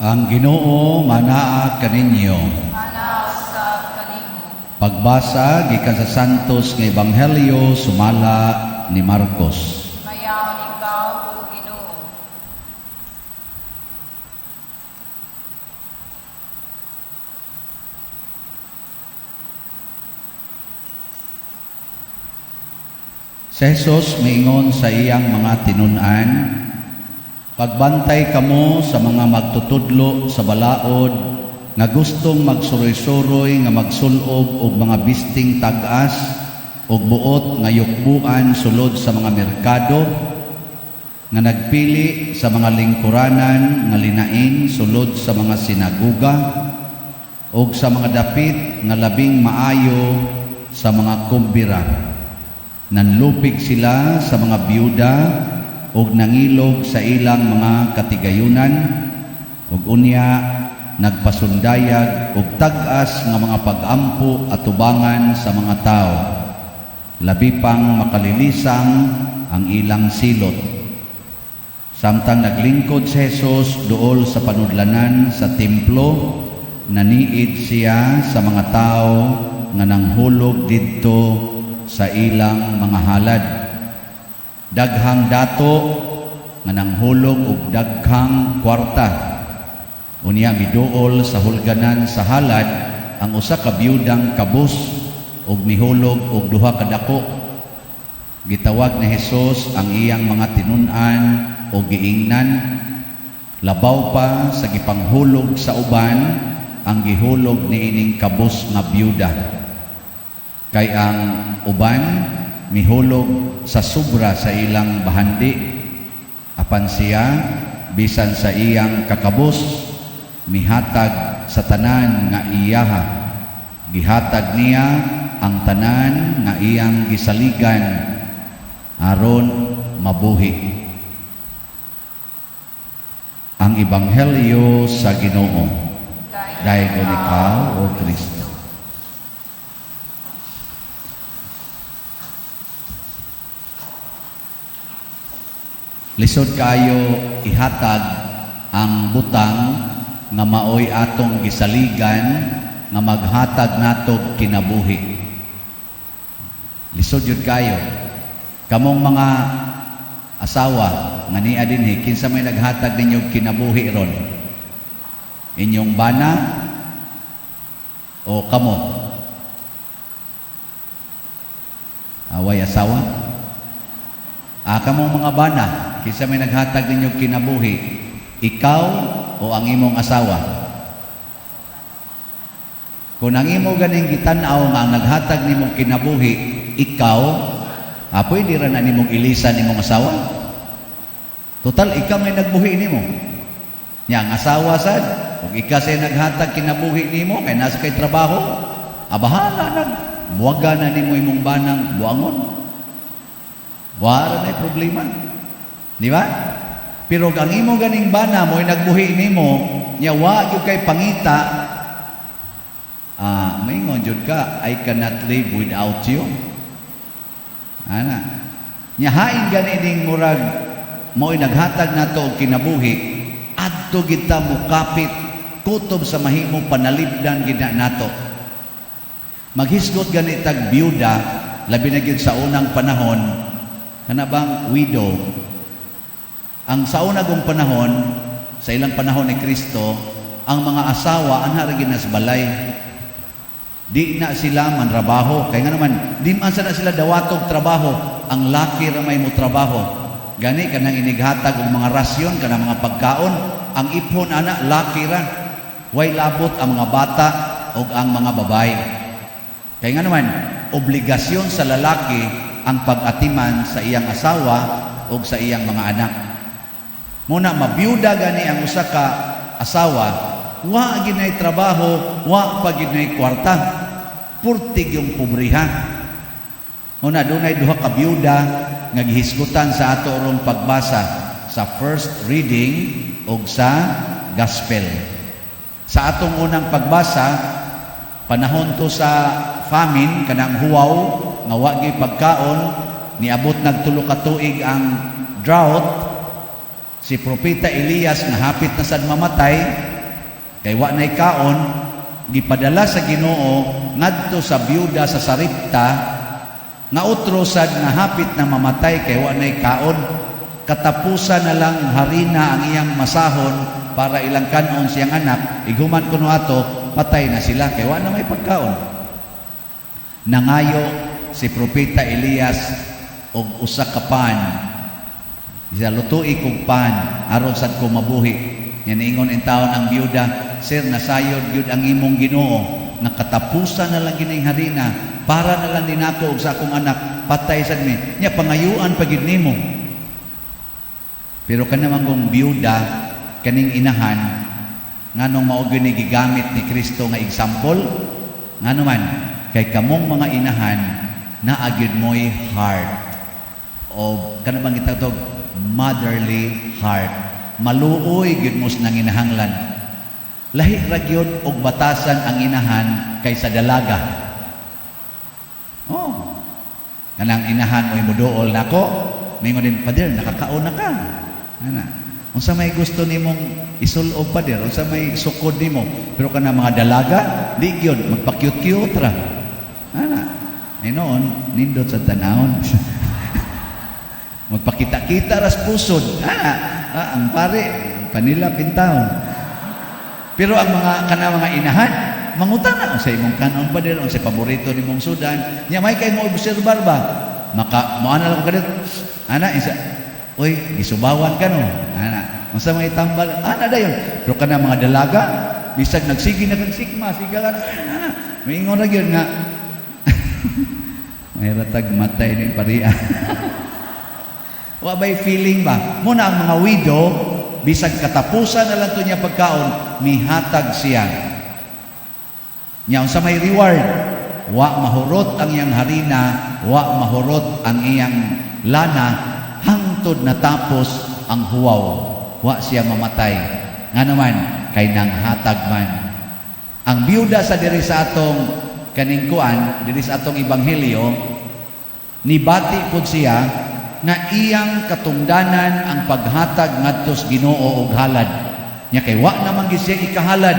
Ang Ginoo manaa kaninyo. Manaa usab kanimo. Pagbasa gikan sa Santos nga Ebanghelyo sumala ni Marcos. Mayaon ikaw, O Ginoo. Si Jesus miingon sa iyang mga tinun-an, "Pagbantay kamo sa mga magtutudlo sa balaod nga gustong magsuroy-suroy nga magsulob og mga bisting tag-as ug buot nga yukbuan sulod sa mga merkado, nga nagpili sa mga lingkuranan nga linain sulod sa mga sinaguga ug sa mga dapit nga labing maayo sa mga kumbira. Nanlupig sila sa mga biyuda ug nangilog sa ilang mga katigayunan, ug unya nagpasundayag og tag-as nga mga pag-ampo atubangan sa mga tao. Labi pang makalilisang ang ilang silot." Samtang naglingkod si Jesus duol sa panudlanan sa templo, naniid siya sa mga tao nga nanghulog didto sa ilang mga halad. Daghang dato nga nanghulog og daghang kwarta. Unya miduol sa hulganan sa halad ang usa ka biyudang kabus ug mihulog og duha ka dako. Gitawag ni Jesus ang iyang mga tinun-an ug giingnan, "Labaw pa sa gipanghulog sa uban ang gihulog niining kabus nga biyuda. Kay ang uban mihulog sa sobra sa ilang bahandi, apan siya, bisan sa iyang kakabus, mihatag sa tanan nga iyaha. Gihatag niya ang tanan nga iyang gisaligan aron mabuhi." Ang Ebanghelyo sa Ginoo. Daygon ikaw, O Kristo. Lisod kayo ihatag ang butang nga maoy atong gisaligan nga maghatag natog kinabuhi. Lisod jud kayo. Kamong mga asawa nga nia dinhi, kinsa may naghatag ninyo kinabuhi ron? Inyong bana o kamo? Away asawa? Ah, kamong mga bana, kinsa may naghatag ninyo kinabuhi? Ikaw o ang imong asawa? Kung ang imo ganing gitan-aw nga ang naghatag nimong kinabuhi, ikaw, pwede ra na nimong ilisan nimong asawa. Total, ikaw may nagbuhi nimo. Nya ang asawa sad, kung ikaw say naghatag kinabuhi nimo, kay nasa kay trabaho, abahala nag buwaga na nimo imong banang buangon. Wala na problema. Di ba? Pero ang imo ganing bana mo'y nagbuhi nimo, nya wa gyud kay pangita, maingon jud ka, "I cannot live without you." Ana. Nya hain gani ning murag mo'y naghatag nato og kinabuhi, adto kita mukapit kutob sa mahimo panalipdan gid na nato. Maghisgot gani tag biyuda, labi na gyud sa unang panahon, kana bang widow. Ang sa unang panahon, sa ilang panahon ni Kristo, ang mga asawa anha ra gyud na sa balay. Di na sila manrabaho. Kaya nga naman, di man sa na sila dawatog trabaho, ang laki ra may mo trabaho. Gani kanang inighatag og mga rasyon, kanang mga pagkaon, ang iphon ana laki ra. Way labot ang mga bata og ang mga babae. Kaya nga naman, obligasyon sa lalaki ang pag-atiman sa iyang asawa o sa iyang mga anak. Muna mabiyuda gani ang usa ka asawa, wa ginay trabaho, wa pa ginay kwarta. Purtig yung pobriha. Muna dunay duha ka biyuda nga gihisgutan sa ato rong pagbasa sa first reading ug sa gospel. Sa atong unang pagbasa, panahon to sa famine, kanang huwaw nga wa gyud pagkaon, niabot nag 3 ka tuig ang drought. Si Propeta Elias nga hapit na sad mamatay, Kay wa nay kaon, gipadala sa Ginoo ngadto sa byuda sa Sarepta nga utro sad nga hapit na mamatay kay wa nay kaon. Katapusan na lang harina ang iyang masahon para ilang kanon siyang anak, ighuman kuno ato, patay na sila kay wa na may pagkaon. Nangayo si Propeta Elias og usa ka pan. Isa, "Lutui kog pan aron sad ko mabuhi." Nya niingon in taon ang byuda, "Sir, nasayod gyud ang imong Ginoo nga katapusan na lang gining harina para na lang ninako og sa akong anak, patay sad mi. Nya pangayuan pa gyud nimo." Pero kana man kung byuda, kaning inahan, nganong mao gyud ni gigamit ni Kristo nga example? Ngano man kay kamong mga inahan, naa gyud mo'y heart o kana bang gitawag motherly heart. Maluoy gyud mo sa nanginahanglan. Lahi ra gyud og batasan ang inahan kaysa dalaga. Oh. Kanang inahan mo'y muduol nako, mingon din, "Pader, nakakaon na ka? Ana. Unsa may gusto nimong isulob, pader? Unsa may sukod nimo?" Pero kana mga dalaga, di gyud, magpa-cute-cute ra. Ana. Ay noon, nindot sa tanawon. Magpakita-kita ras pusod. Ah, ang pare, panila pintahon. Pero ang mga kana mga inahan, mangutana sa imong kanon, pader, unsa paborito nimong sudan. Nya may kay mo obserbar ba? Maka mo ana lang ko kadit. Ana isa, "Uy, gisubawan ka no?" Ana, unsa may tambal? Ana dayon. Pero kana mga dalaga, bisag nagsige na kag sikma, siga ka na. Ana, moingon ra gyud nga may ratag matay ni paria. Wa ba'y feeling ba? Muna ang mga widow, bisag katapusan na lang to niya pagkaon, mihatag siya. Nya unsa may reward? Wa mahurot ang iyang harina, wa mahurot ang iyang lana, hangtod natapos ang huwaw. Wa siya mamatay. Nga naman, kay nanghatag man. Ang biyuda sa diri sa atong kaning kuan, diri sa atong ebanghelyo, nibati pud siya nga iyang katungdanan ang paghatag ngadto sa Ginoo og halad. Nya kay wa naman gid siya ikahalad.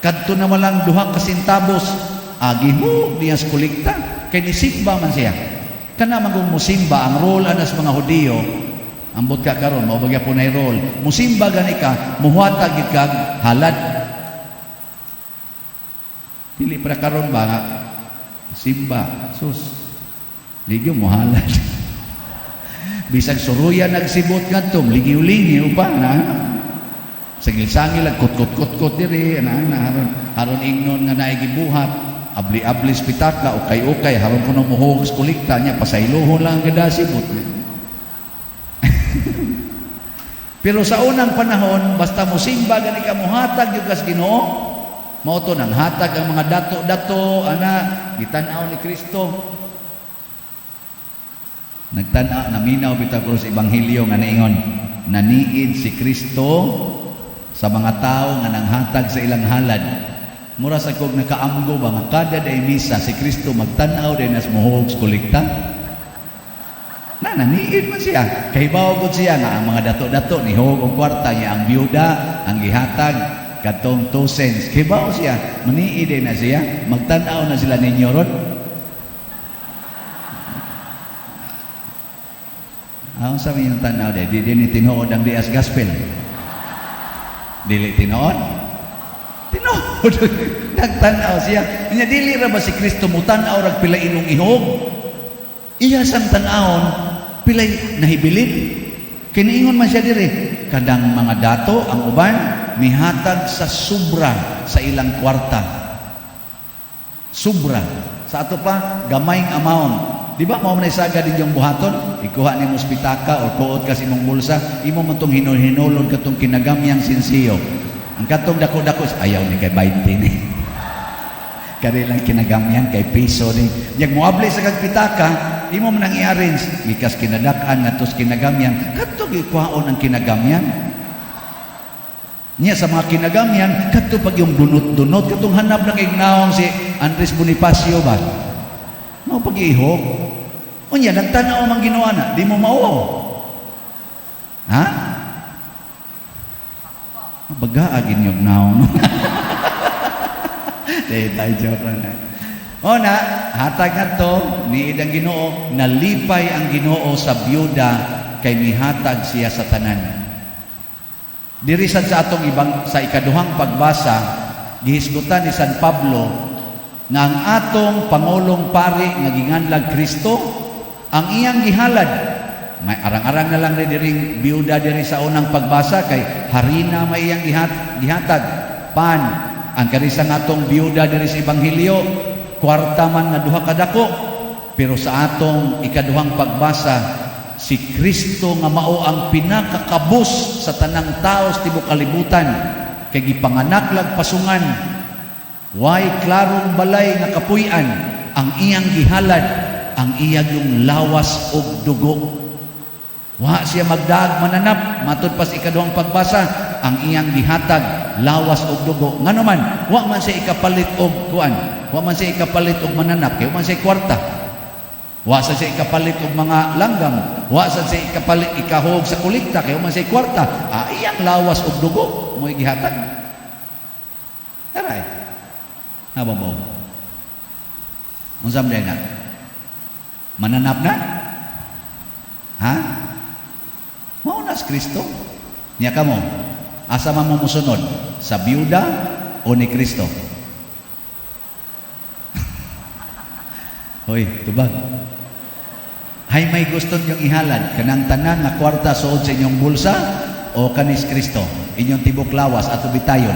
Kadto naman lang 2 ka sentabos, agihug niya sa kolekta kay nisimba man siya. Kana man kung musimba, ang role anas mga Hudiyo, ambot ka karon mao ba gyapon nay role. Musimba gani ka, muhatag gid kag halad. Dili para karon ba nga simba, sus. Di gyud mohalad. Bisag suruya nagsibot ngadto, lingiw-lingiw pa na. Sangil-sangil ag kot-kot-kot-kot diri na na haron haron ingnon nga naay gibuhat, abli-abli sa pitaka, ukay-ukay haron kuno muhog sa kolekta niya, pasaylohon lang ang gadasibot. Pero sa unang panahon, basta musimba gani ka, muhatag gyud kas Ginoo. Mao to nang hatag ang mga dato-dato ana, gitan-aw ni Kristo. Nagtan-aw, naminaw bitaw ko sa ebanghelyo nga niingon, naniid si Kristo sa mga tao nga nanghatag sa ilang halad. Mura sa kog nakaamgo ba nga kada day misa si Kristo magtan-aw din as muhog sa kolekta. Na naniid man siya. Kahibaw gud siya nga ang mga dato-dato nihog og kwarta niya, ang byuda ang gihatag katong 2 cents. Kahibaw siya, maniid din na siya, magtan-aw na sila ninyo ron. Ang sa yung tanaw di, di din tinuod ang Dias Gospel. Dili tinuod? Tinuod. Nagtanaw siya. Nya dili ra ba si Kristo mutan-aw rag pila inong ihog? Iya sang tan-awon pilay nahibilin. Kay niingon man siya diri, kadang mga dato ang uban mihatag sa sobra sa ilang kwarta. Sobra. Sa ato pa gamayng amount. Di ba mao man saga din yung buhaton? Ikuha nimo sa pitaka o kuot ka sa imong bulsa, imo man tong hinul-hinulon katong kinagamyang sinsiyo. Ang katong dako-dako, ayaw ni kay 20 ni. Kari lang kinagamyan kay piso ni. Nyag moabli sa kag pitaka, imo man ang i-arrange gikas kinadak-an ngadto sa kinagamyan, kadto gikuhaon ang kinagamyan. Niya sa mga kinagamyan, kadto pag yung dunot-dunot, katong hanap na kay naong si Andres Bonifacio ba? Mao pag-ihog. Unya, nagtanaw man ginawa na, di mo mauwaw. Ha? Baga inyong naong. Eh, tayo joke lang na. O na, hatag nga to, niid ang Ginoo, nalipay ang Ginoo sa byuda kay mihatag siya sa tanan. Diri sad sa atong ibang sa ikaduhang pagbasa, gihisgutan ni San Pablo nga ang atong pangulong pari nga ginganlag Kristo, ang iyang gihalad. May arang-arang na lang rin diring biyuda diri sa unang pagbasa kay harina may iyang gihatag, pan. Ang karisa nga atong biyuda diri sa ebanghelyo, kwarta man nga duha ka dako. Pero sa atong ikaduhang pagbasa, si Kristo nga mao ang pinakakabus sa tanang tao sa tibok kalibutan kay gipanganak lag pasungan, way klarong balay nga kapuy-an, ang iyang gihalad ang iyang yung lawas og dugo. Wa siya magdaag mananap. Matud pa sa ikaduhang pagbasa, ang iyang gihatag lawas og dugo. Ngano man wa man siya ikapalit og kuan, wa man siya ikapalit og mananap kay wa man siya kwarta. Wa sa siya ikapalit og mga langgam, wa sa siya ikapalit ikahog sa kolekta kay wa man siya kwarta. Ah, iyang lawas og dugo mo gihatag. Aray. Nababaw. Unsa man na? Mananap na? Ha? Mao na si Kristo. Nya kamo, asa man mo musunod? Sa biyuda o ni Kristo? Hoy, tubag. Hay may gusto ninyong ihalad kanang tanan nga kwarta suod sa inyong bulsa o kanis Kristo, inyong tibok lawas ato bitayon.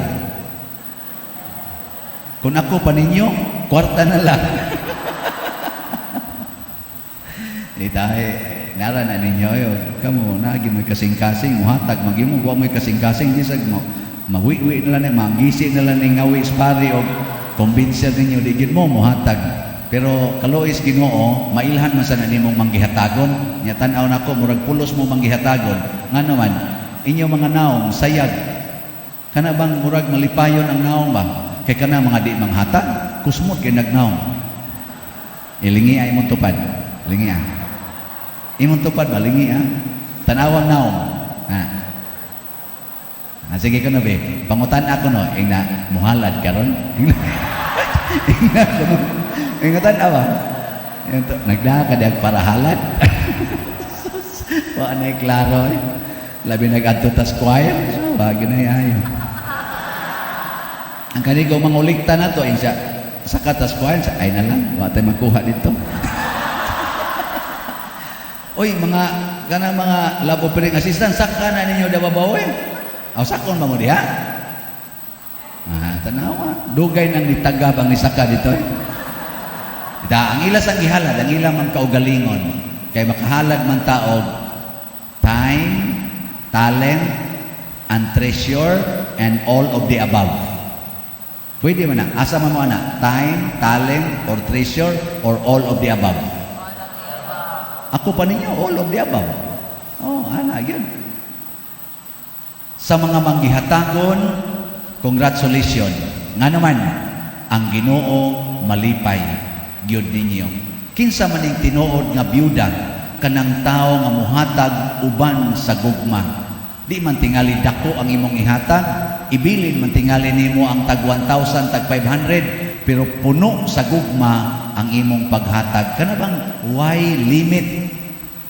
Kung ako pa ninyo, kwarta na lang. Di tayo, nara na ninyo, yo, kamo, nagi mo'y kasing-kasing, muhatag, magi mo, wa mo'y kasing-kasing, di sag mo, mawiwi na lang, ni, manggisi na lang ni ngawi pari o kumbinser ninyo, di gid mo, muhatag. Pero kalois Ginoo, mailhan man sana nimong manggihatagon. Nya tan-aw nako, murag pulos mo manggihatagon. Ngano man, inyo mga naong sayag. Kana bang murag malipayon ang naong ba? Kay kana mga di manghatag, kusmot kay nagnaong. Ilingi ay imong tupad. Lingi ah. Imong tupad ba lingi ah. Tanawang naong. Ha. Ah, sige ko no be. Pangutan ako no, ingna muhalad karon. Ingna. Ingna ko no. Ingna tan-awa. Nagdaa ka diag para halad. Wa na klaro eh. Labi nag-adto tas choir. So, wa ginay ayo. Ang kanigo mangulikta na to, insa sa katas choir, sa ay na lang, wa tay makuha dito. Oy, mga kana mga lab operating assistant, saka na ninyo dababaw eh. Aw sakon ba mo diha? Ah, tanawa. Dugay nang nitagab ang isaka dito eh. Da, ang ila sang gihalad, ang ila man kaugalingon. Kay makahalad man taog time, talent, and treasure, and all of the above. Pwede man na. Asa man mo ana? Time, talent, or treasure, or all of the above. All of the above. Ako pa ninyo, all of the above. Oh, ana, yun. Sa mga manggihatagon, congratulations. Nga naman, ang Ginoo malipay gyud ninyo. Kinsa man ning tinuod nga byuda kanang tawo nga muhatag uban sa gugma. Di man tingali dako ang imong ihatag, ibilin man tingali nimo ang tag 1,000, tag 500, pero puno sa gugma ang imong paghatag. Kana bang why limit?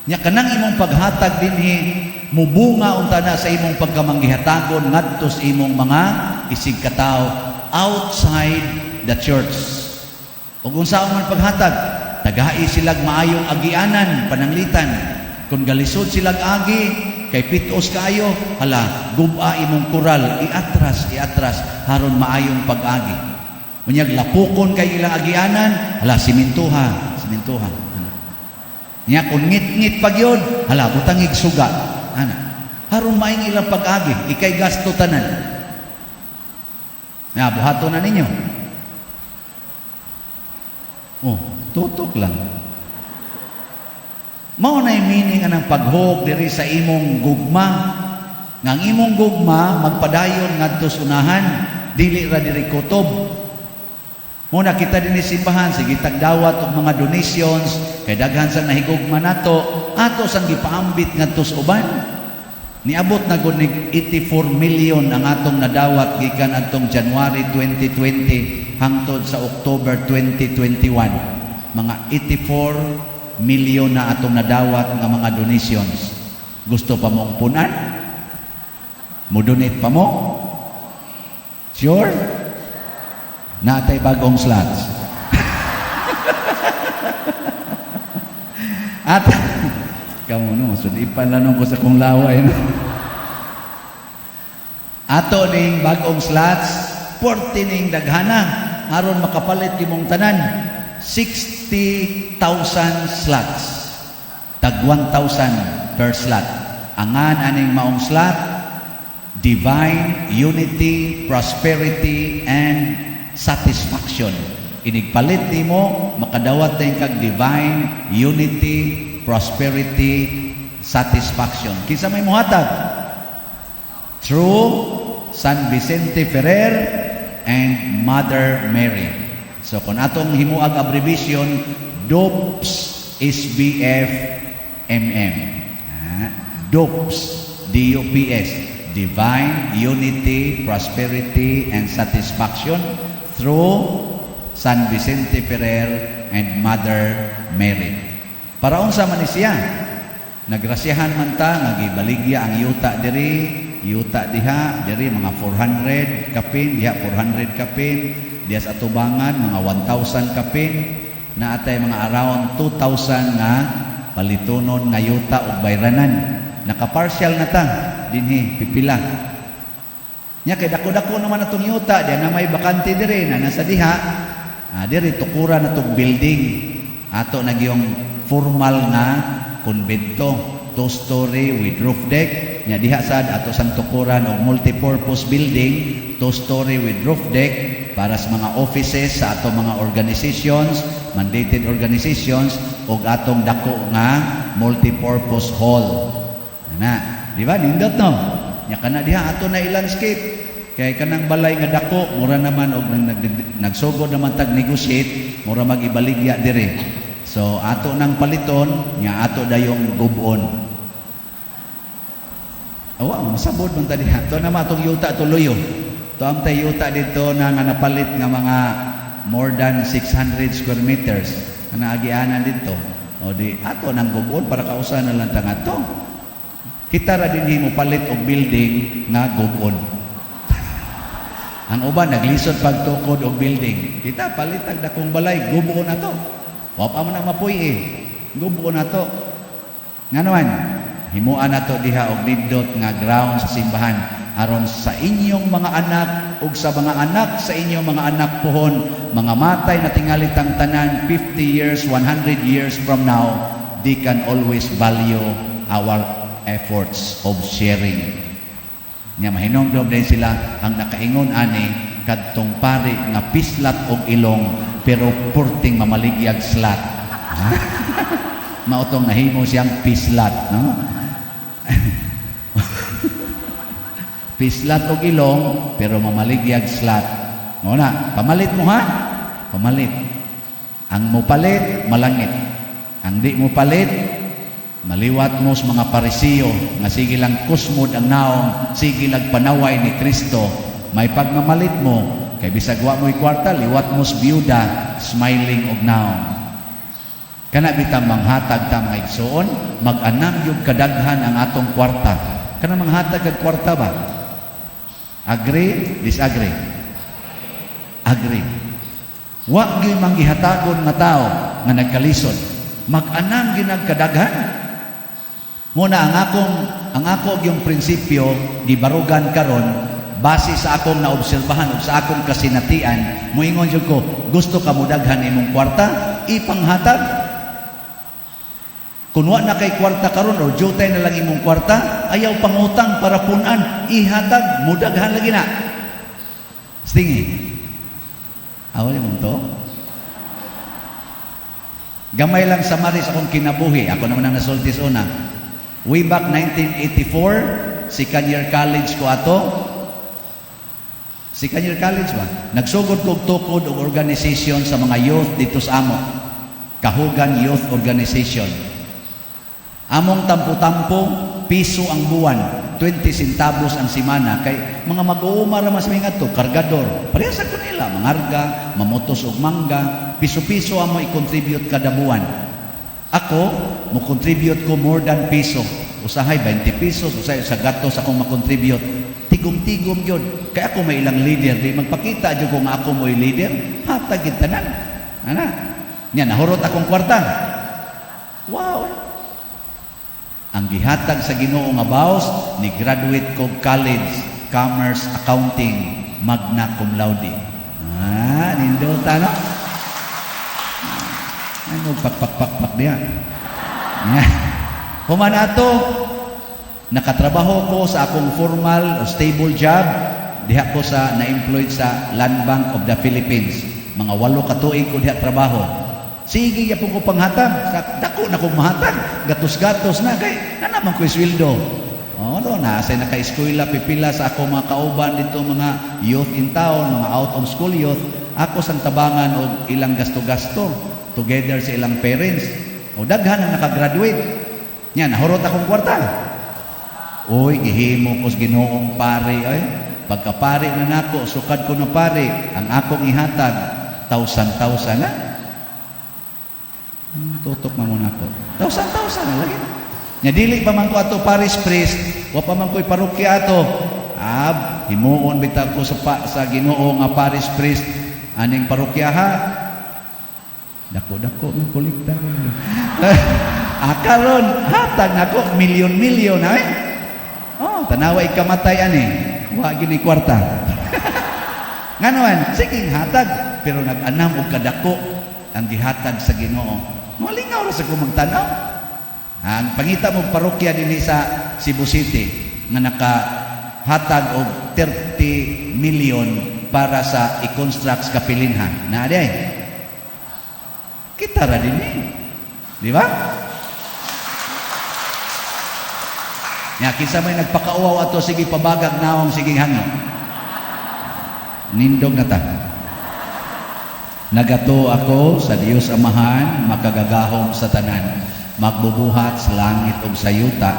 Nya kanang imong paghatag dinhi mubunga unta na sa imong pagkamanggihatagon ngadto sa imong mga isigkatawo outside the church. Ug unsaon man paghatag, tagai silag maayong agianan pananglitan. Kung galisod silag agi, kay pitos kaayo, hala, guba imong kural, iatras, iatras, haron maayong pag-agi. Unyag lapukon kay ilang agianan, hala, simintuha, simintuha. Ana. Nya kung ngit-ngit pag yun, hala, butangig suga. Ana. Haron maayong ilang pag-agi, ikay gasto tanan. Na, buhato na ninyo. Oh, tutok lang. Mao na meaning anang paghog diri sa imong gugma. Nga ang imong gugma magpadayon ngadto sa unahan, dili ra diri kutob. Muna kita dinhi simbahan sige tagdawat og mga donations kay daghan sang nahigugma nato, ato sang gipaambit ngadto sa uban. Niabot na gud nig 84 million ang atong nadawat gikan adtong January 2020 hangtod sa October 2021. Mga 84 million na atong nadawat nga mga donations. Gusto pa mong punan? Mo-donate pa mo? Sure? Naa tay bagong slots. At kamo no, sudipan lang ko sa kong laway. No? Ato ning bagong slots, 40 ning daghana aron makapalit imong tanan. 60,000 slots. Tag 1,000 per slot. Angan aning maong slot, Divine Unity, Prosperity, and Satisfaction. Inigpalit nimo, makadawat din kag Divine Unity, Prosperity, Satisfaction. Kinsa may muhatag? Through San Vicente Ferrer and Mother Mary. So kung atong himuag abbreviation, DOPS SBF MM. Ah, DOPS, DUPS, Divine Unity, Prosperity, and Satisfaction through San Vicente Ferrer and Mother Mary. Para unsa man ni siya? Nagrasyahan man ta nga gibaligya ang yuta diri, yuta diha, diri mga 400 kapin, diha 400 kapin, diha sa atubangan mga 1,000 kapin, naatay mga around 2,000 nga palitunon nga yuta ug bayranan. Naka-partial na ta dinhi pipila. Nya kay dako-dako naman atong yuta, diha na may bakante diri na nasa diha. Ah, diri tukuran na tong building. Ato na gyung formal nga konbento, two-story with roof deck. Nya diha sad ato sang tukuran og multi-purpose building, two-story with roof deck para sa mga offices sa atong mga organizations, mandated organizations, ug atong dako nga multi-purpose hall. Ana, di ba? Nindot, no? Nya kana diha ato na i-landscape. Kay kanang balay nga dako, mura naman og nagsugod naman tag negotiate, mura mag-ibaligya dire. So ato nang paliton, nya ato dayong gubon. Awa, masabod man ta diha. To naman atong yuta tuloy. To am tay yuta dito na nga napalit nga mga more than 600 square meters na naagianan dito. O di ato nang gubon para kausa na lang ta ngadto. Kita ra dinhi mo palit og building nga gubon. Ang uban naglisod pagtukod og building. Kita palit ang dakong balay, gubon na to. Wa pa man na mapuy eh. Gubon na to. Nga naman, himuan na to diha og nindot nga ground sa simbahan aron sa inyong mga anak ug sa mga anak sa inyong mga anak puhon, mga matay na tingali tang tanan 50 years, 100 years from now, they can always value our efforts of sharing. Nya mahinumdom din sila ang nakaingon ani kadtong pari nga pislat og ilong pero purting mamaligyag slat. Mao tong nahimo siyang pislat, no? Pislat og ilong pero mamaligyag slat. Mao na, pamalit mo ha? Pamalit. Ang mopalit, malangit. Ang di mo palit, maliwat mo sa mga Parisiyo nga sige lang kusmod ang naong, sige lang panaway ni Kristo. May pagmamalit mo, kay bisag wa mo'y kwarta, liwat mo sa biyuda, smiling og naong. Kana bitang manghatag ta, mga igsoon, mag-anam yung kadaghan ang atong kwarta. Kana manghatag kag kwarta ba? Agree? Disagree? Agree. Wa gyud manggihatagon nga tao nga nagkalisod. Mag-anam gyud kadaghan. Muna ang ako yung prinsipyo gibarugan karon base sa akong naobserbahan ug sa akong kasinatian, moingon jud ko, gusto ka mo daghan imong kwarta, ipanghatag. Kung wa na kay kwarta karon or jutay na lang imong kwarta, ayaw pangutang para punan, ihatag, mudaghan lagi na. Stingi. Awal mo to? Gamay lang sa maris akong kinabuhi. Ako naman ang nasulti sa una. Way back 1984, second year college ko ato. Second year college ba? Nagsugod kog tukod og organization sa mga youth dito sa amo. Kahugan Youth Organization. Among tampo-tampo, piso ang buwan. 20 centavos ang simana kay mga mag-uuma ra mas may ngadto, kargador. Pareha sa kanila, mangarga, mamutos og mangga, piso-piso ang mo i-contribute kada buwan. Ako, mo contribute ko more than piso. Usahay 20 pesos, usahay sa gatos akong ma-contribute. Tigom-tigom yun. Kaya ako may ilang leader, di magpakita jud ko nga ako mo'y leader, hatag gid tanan. Ana. Nya nahurot akong kwarta. Wow. Ang gihatag sa Ginoo nga baos, ni graduate ko college, commerce, accounting, magna cum laude. Ah, nindota, no? Ano pakpakpakpak diya? Yeah. Human ato, nakatrabaho ko sa akong formal o stable job, diha ko sa na-employed sa Land Bank of the Philippines. Mga 8 ka tuig ko diha trabaho. Sige gyapon ko panghatag. Sa dako na kong mahatag. Gatos-gatos na kay na naman ko sweldo. Oh, no, na sa naka-eskwela pipila sa ako mga kauban dito, mga youth in town, mga out of school youth, ako sang tabangan og ilang gasto-gasto together sa ilang parents. O daghan ang nakagraduate. Nya nahurot akong kwarta. Uy, gihimo ko sa Ginoong pare ay. Pagkapare na nako, sukad ko na pare, ang akong ihatag, thousand thousand na. Tutok man muna ko. Thousand thousand na lagi. Nya dili pa man ko ato parish priest, wa pa man ko'y parokya ato. Ab, himuon bitaw ko sa Ginoo nga parish priest aning parokya ha. Dako-dako ng kolekta. Ah, karon hatag nako milyon-milyon ay. Oh, tanawa ikamatay ani. Wa gini kwarta. Ngano, sige hatag pero nag-anam og kadako ang gihatag sa Ginoo. Malingaw ra sa ko magtanaw. Ang pangita mo parokya dinhi sa Cebu City nga nakahatag og 30 million para sa i-construct sa kapilinhan. Na di ay. Kita ra dinhi. Di ba? Nya kinsa may nagpakauwaw ato, sige pabagag naong, sige hangyo. Nindog na ta. Nagato ako sa Dios Amahan, makagagahom sa tanan, magbubuhat sa langit ug sa yuta,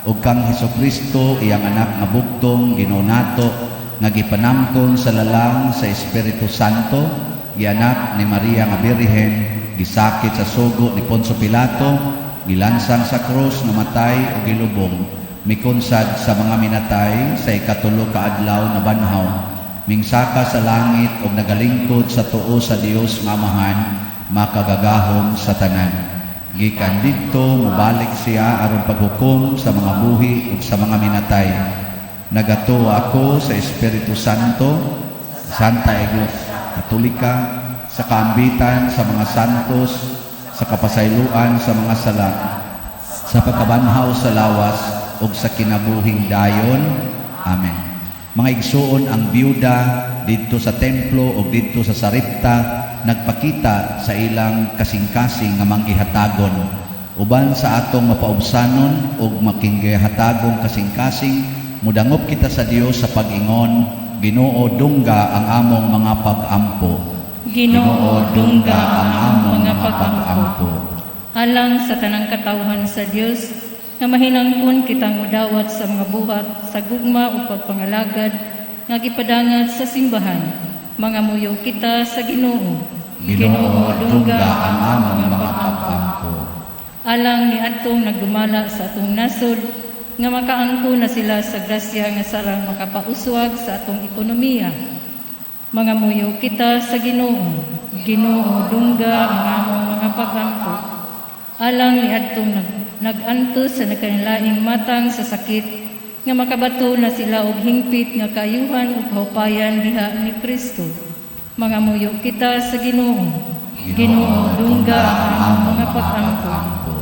ug kang Hesukristo, iyang anak nga bugtong, Ginoo nato, nga gipanamton sa lalang sa Espiritu Santo, gianak ni Maria nga Birhen, gisakit sa sugo ni Poncio Pilato, gilansang sa krus, namatay ug gilubong, mikonsad sa mga minatay, sa ikatulo ka adlaw nabanhaw, mingsaka sa langit ug nagalingkod sa tuo sa Dios nga Amahan, makagagahom sa tanan. Gikan didto mobalik siya aron paghukom sa mga buhi ug sa mga minatay. Nagatuo ako sa Espiritu Santo, Santa Iglesia Katolika, sa kaambitan sa mga santos, sa kapasayloan sa mga sala, sa pagkabanhaw sa lawas ug sa kinabuhing dayon. Amen. Mga igsuon, ang byuda didto sa templo o didto sa Sarepta nagpakita sa ilang kasing-kasing nga manggihatagon. Uban sa atong mapaubsanon ug makinggihatagong kasing-kasing, mudangop kita sa Dios sa pag-ingon, Ginoo, dungga ang among mga pag-ampo. Ginoo, dungga ang among mga pag-ampo. Alang sa tanang katawhan sa Dios, nga mahinangkon kitang mudawat sa mga buhat sa gugma ug pagpangalagad nga gipadangat sa simbahan. Mangamuyo kita sa Ginoo. Ginoo, dungga ang among mga pag-ampo. Alang ni adtong nagdumala sa atong nasod, nga makaangko na sila sa grasya nga sarang makapauswag sa atong ekonomiya. Mangamuyo kita sa Ginoo. Ginoo, dungga ang among mga pag-ampo. Alang ni adtong nag-antos sa nagkanilaing matang sa sakit, nga makabato na sila og hingpit nga kaayuhan ug kaupayan diha ni Kristo. Mangamuyo kita sa Ginoo. Ginoo, dungga ang among mga pag-ampo.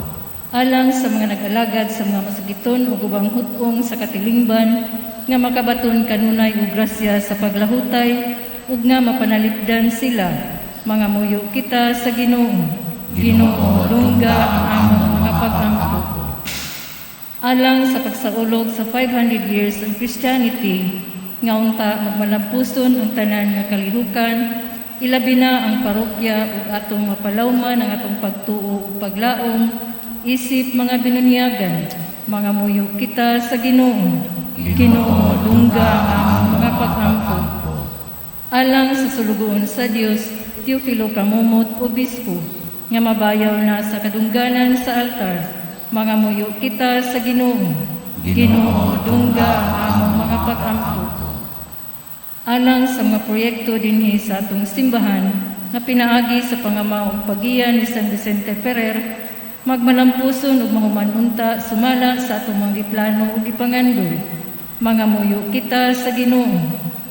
Alang sa mga nag-alagad sa mga masakiton ug ubang hut-ong sa katilingban, nga makabaton kanunay og grasya sa paglahutay ug nga mapanalipdan sila. Mangamuyo kita sa Ginoo. Ginoo, dungga ang among mga pag-ampo. Alang sa pagsaulog sa 500 years of Christianity, nga unta magmalampuson ang tanan nga kalihukan, ilabi na ang parokya ug atong mapalawman ang atong pagtuo ug paglaom isip mga binunyagan. Mangamuyo kita sa Ginoo. Ginoo, dungga ang among mga pag-ampo. Alang sa sulugoon sa Dios, Teofilo Camomot, Obispo, nga mabayaw na sa kadungganan sa altar, mangamuyo kita sa Ginoo. Ginoo, dungga ang among mga pag-ampo. Alang sa mga proyekto dinhi sa atong simbahan nga pinaagi sa pangama ug paggiya ni San Vicente Ferrer, magmalampuson ug mahuman unta sumala sa atong mga giplano ug gipangandoy. Mangamuyo kita sa Ginoo.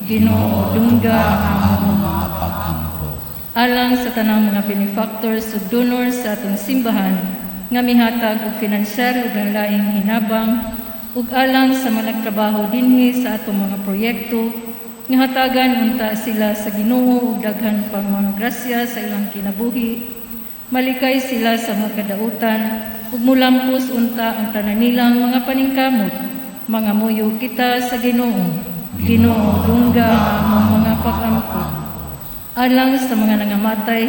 Ginoo, dungga ang among mga pag-ampo. Alang sa tanang mga benefactors ug donors sa atong simbahan nga mihatag og finansyal ug laing hinabang, ug alang sa mga nagtrabaho dinhi sa atong mga proyekto, nga hatagan unta sila sa Ginoo og daghan pang mga grasya sa ilang kinabuhi, malikay sila sa mga kadautan ug mulampos unta ang tanan nilang mga paningkamot. Mangamuyo kita sa Ginoo. Ginoo, dungga ang among mga pag-ampo. Alang sa mga nangamatay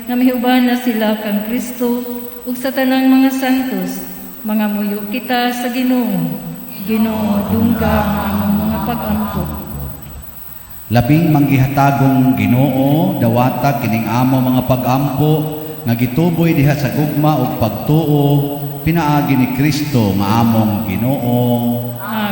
nga mihuban na sila kang Kristo, ug sa tanang mga santos, mangamuyo kita sa Ginoo. Ginoo, dungga ang among mga pag-ampo. Labing manggihatagong Ginoo, dawata kining amo mga pag-ampo nga gituboy diha sa gugma ug pagtuo pinaagi ni Kristo nga among Ginoo. Amen.